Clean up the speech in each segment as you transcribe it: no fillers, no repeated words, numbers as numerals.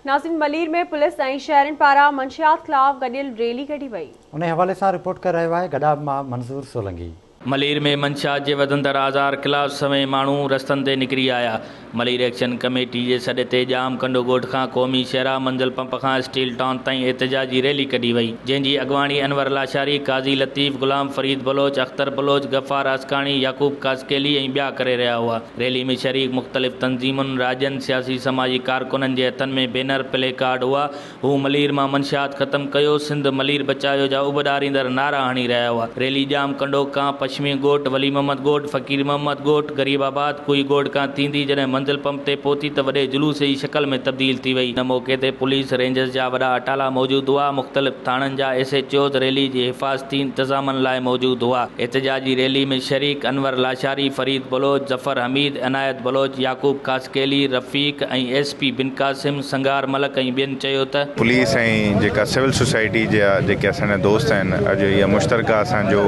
ناظرين ملير ۾ پوليس ۽ شهرين پاران منشيات خلاف گڏيل ريلي ڪڍي وئي. انهي حوالي سان رپورٽ ڪري رهيو آهي گڏاپ مان منظور سولنگي. ملير ۾ منشيات جي وڌندڙ آزار خلاف سوين ماڻهو رستن تي نڪري آيا. ملير ايڪشن ڪميٽي جي سڏ تي ڄام ڪنڊو ڳوٺ کان قومي شاهراهه منزل پمپ کان اسٽيل ٽائون تائين احتجاجي ريلي ڪڍي وئي، جنهن جي اڳواڻي انور لاشاري، قاضي لطيف، غلام فريد بلوچ، اختر بلوچ، غفار آسڪاڻي، يعقوب خاصخيلي ۽ ٻيا ڪري رهيا هئا. ريلي ۾ شريڪ مختلف تنظيمن، راڄن، سياسي سماجي ڪارڪنن جي هٿن ۾ بينر، پلي ڪارڊ هئا. هو ملير مان منشيات ختم ڪيو، سنڌ ملير بچايو جا اڀ ڏاريندڙ نعرا هڻي رهيا هئا. ريلي ڄام ڪنڊو کان پشمي ڳوٺ، ولي محمد ڳوٺ، فقير محمد ڳوٺ، غريب آباد، ڪوئي ڳوٺ کان ٿيندي جڏهن منزل پمپ تي پهتي ته وڏي جلوس جي شڪل ۾ تبديل ٿي وئي. ان موقعي تي پوليس، رينجرز جا وڏا اٽالا موجود هئا. مختلف ٿاڻن جا ايس ايڇ اوز ريلي جي حفاظتي انتظامن لاء موجود هئا. احتجاجي ريلي ۾ شريڪ انور لاشاري، فريد بلوچ، ظفر حميد، عنايت بلوچ، يعقوب خاصخيلي، رفيق ۽ ايس پي بن قاسم، سنگهار ملڪ ۽ ٻين چيو ته. پوليس ۽ جيڪا سول سوسائٽي جا جيڪي اسان جا دوست آهن اڄ اها مشترڪه اسان جو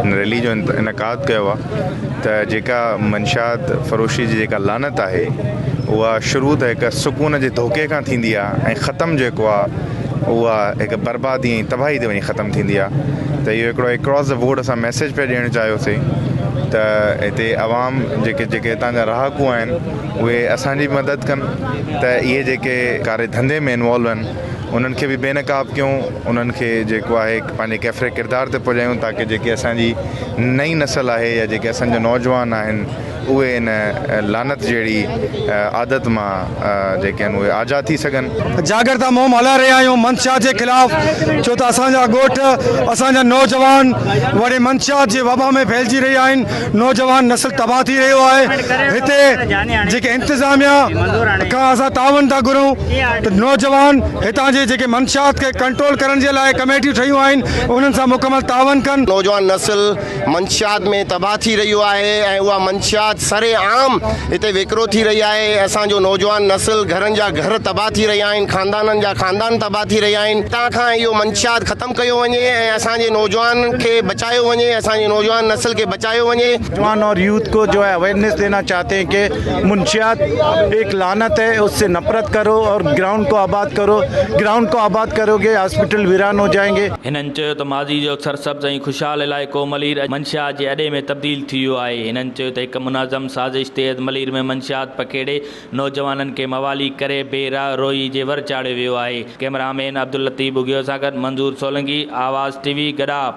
ان ريلي جو انعقاد ڪيو آهي ته جيڪا منشيات فروشي جي جيڪا لعنت آهي اها شروع ته هڪ سڪون جي ڌوڪي کان ٿيندي آهي ۽ ختم جيڪو آهي اها هڪ بربادي ۽ تباهي تي وڃي ختم ٿيندي آهي ته اهو هڪڙو اڪراس the board اسان ميسيج پيا ڏيڻ چاهيوسين ته هتي عوام جيڪي جيڪي هتان جا رهاڪو آهن اهي اسان جي به مدد ڪن ته اهي جيڪي ڪاري ڌنڌي ۾ انوالو آهن انهن کي به بي نقاب ڪيون انهن کي جيڪو آهي پنهنجي ڪيفر ڪردار تي پڄايون تاڪه جيڪي اسان جي نئين نسل آهي يا جيڪي اسان جا نوجوان آهن اهي ان لعنت جهڙي عادت مان جيڪي آهن اهي آجا ٿي سگهن. جاڳرتا مهم هلائي رهيا آهيون منشيات جي خلاف ڇو ته اسان جا ڳوٺ اسان جا نوجوان وڏي منشيات جي وبا ۾ ڦهلجي رهيا آهن نوجوان نسل تباهه ٿي رهيو آهي هتي جيڪي انتظاميا کان اسان تعاون ٿا گهرون ته نوجوان هتان جي جيڪي منشيات کي ڪنٽرول ڪرڻ جي لاء ڪميٽيون ٺهيون آهن انهن سان مڪمل تعاون ڪن. نوجوان نسل منشيات ۾ تباهه ٿي رهيو آهي ۽ اها منشيات سر عام هتي وڪرو ٿي رهي آهي اسان جو نوجوان نسل گهرن جا گهر تباهه ٿي رهيا آهن خاندانن جا خاندان تباهه ٿي رهيا آهن هتان کان اهو منشيات ختم ڪيو وڃي ۽ اسان جي نوجوان کي بچايو وڃي اسان جي نوجوان نسل کي بچايو وڃي. نوجوان اور يوٿ کو جو هي اويئرنيس دينا چاهتي هين ڪي منشيات ايڪ لعنت هي اس سي نفرت ڪرو اور گرائونڊ ڪو آباد ڪرو گرائونڊ ڪو آباد ڪروگي هاسپيٽل ويران هو جائين گي. هنن چيو ته ماضي جو سرسبز ۽ خوشحال علائقو ملير اڄ منشيات جي اڏي ۾ تبديل ٿي ويو آهي. هنن چيو ته هڪ منظم سازش تحت ملير ۾ منشيات پکيڙي نوجوانن کي موالي ڪري بي راهه روئي جي ور چاڙهيو ويو آهي. ڪئميرا مين عبداللطيف ٻگهيو سان گڏ منظور سولنگي، آواز ٽي وي، گڏاپ.